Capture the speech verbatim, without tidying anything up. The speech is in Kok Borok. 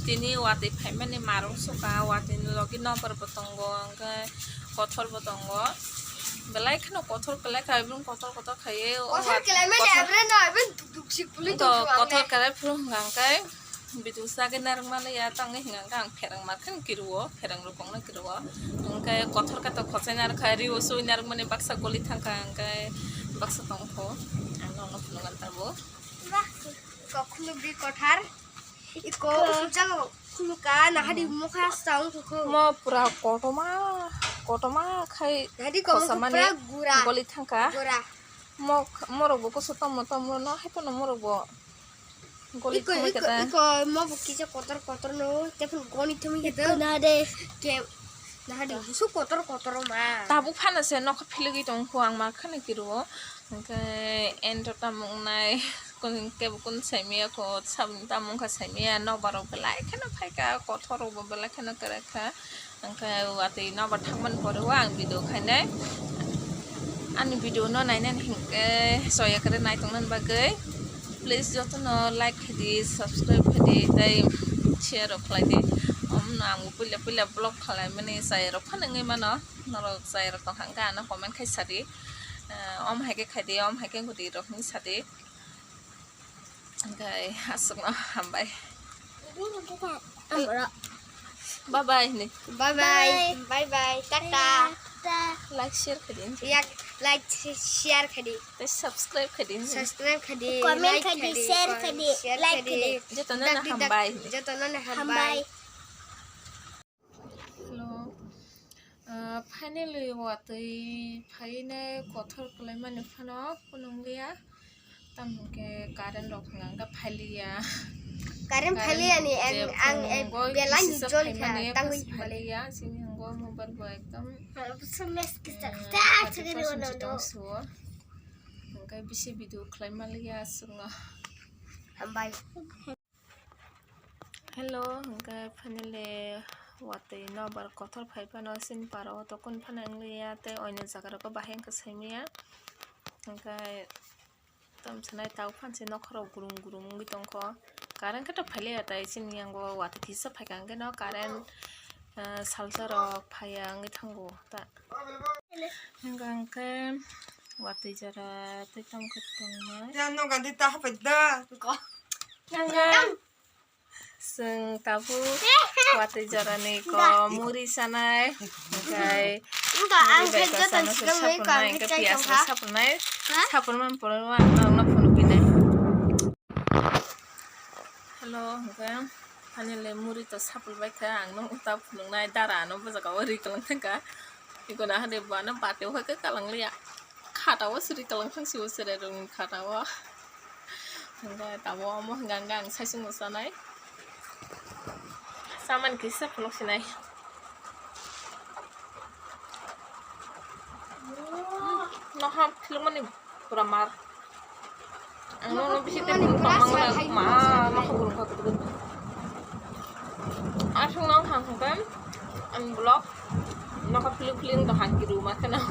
Tini watwi phaimani marung suka, watwi ni logi nobar bo tongo, hwnkhe kothor bo tongo. Belai kheno kothor kwlai kha, ebong kothor kothor khaiwi o kothor watwi kwlai mani kothor, abre no, abre duk duk sik puli to duk duk kothor ang kwlai phuru hwnkha hwnkhe bidung sagwi narwk mani ya tangwi hwnkha hwnkhe ang pherang markheno kiruo, pherang rukongno kiruo. Hwnkhe kothor khe to khosai narwk kha, riyo sui narwk mani baksa goli thangkha, hwnkhe baksa tongkho. Ang nokno phunukgwi tabuk. Bah, kok khulubri kothar. Iko usujago khuluka nahadi mokha sa wngkha kho. Mo pura kotoma, kotoma khai nahadi ko mokha khosamani pura gura. Goli thangkha. Gura. Mok-, morok bo kusu tomo tomo no hai pono morok bo goli thangwi kata. Iko, iko, mo bo kisa kotor kotor no, tei phano goni thangwi kata. Iko nahade. Ke, nahadi, busu kotor kotor ma. Tabuk phano se nokha philugwi tongkho ang ma khani kiruo. Hwnkhe ento tamo wngnai, kun-, kebo kun saimaya kho, saboni tamo wngkha saimaya, nobar rok belai kheno phaikha, kothor rok bo belai kheno kwrwikha. Hwnkhe watwi nobar thangmani pore o ang video khainai. Ani video no nainani hinkhe soya kwrwi naitongnani bagwi please jotono like khaidi, subscribe khaidi, tei share rok khlaidi. Omono ang puila puila vlog khalaimani chaya rok phano wngwi mano. Norok chaya rok tongkha hwnkhe ano comment khai sadi. Ah, om hai khe khaidi, om hai khe hudi rok hinwi sadi. Hwnkhe aswkno hambai. Bye bye hinwi. Bye bye. Bye bye. Bye bye. Tata. Like, share khaidi hinwi. Yak, like, share khaidi. Tei subscribe khaidi hinwi. Subscribe khaidi, comment like khaidi, khaidi, share comment, khaidi, share like khaidi, khaidi. Jotono no hambai hinwi. Jotono no hambai. Hambai. Hello. Ah, finally watwi phainai kothor kwlaimani phano phunukliya. Tamo hwnkhe current rok hwnka hwnkhe phailiya. Current phailiya ni ang, ang belai ni jol kha tangwi phailiya. Chini hwngo mobile bo ekdom, ah, thirty percent se tongsuo. Hwnkhe bisi video khlai manliya aswkno. Hambai. Hello, hwnkhe finally watwi nobar kothor phai phano chini para o tokon phano wngliya tei oino jaga rogo bahai wngkha saimaya. Hwnkhe tamsanai tabuk phansi nokhorok gurung gurung wngwi tongkho. Current khe to phailiya tai chini yango watwi kisa phaikha hwnkhe no current, ah, salsa rok phaiya wngwi thango ta. Hwnkhe hwnkhe watwi jora tei tamo khe tongnai. Yang no gandhi ta hapai da. Hwnkhe chwng tabuk watwi jorani ko muri sanai, hwnkhe wngkha ang khe joto chikon wngkha, ang khe chai tongkha. Sapurnai, sapurmani pore ang nokno phunukpinai. Hello, hwnkhe finally muri to sapul bai kha, ang nokno ta phunuknai, dara ano bwsakao ri kwlwng thangkha. Iko na hade bo ano bati o hai khe kwlwng liya. Khata o siri kwlwng thang si o sere rwng khata o. Hwnkhe tabuk omo hwnkha hwnkhe ang saichung no chanai. Chamani kisa phunuk sinai. Noha philukmani pura mar. Ang nono bisi tei phunuk tongmani ma noha phunuk kha kutuk. Aswk nang hang hwnkhe ang vlog noha philuk philuk wng tong hang kiru ma kheno.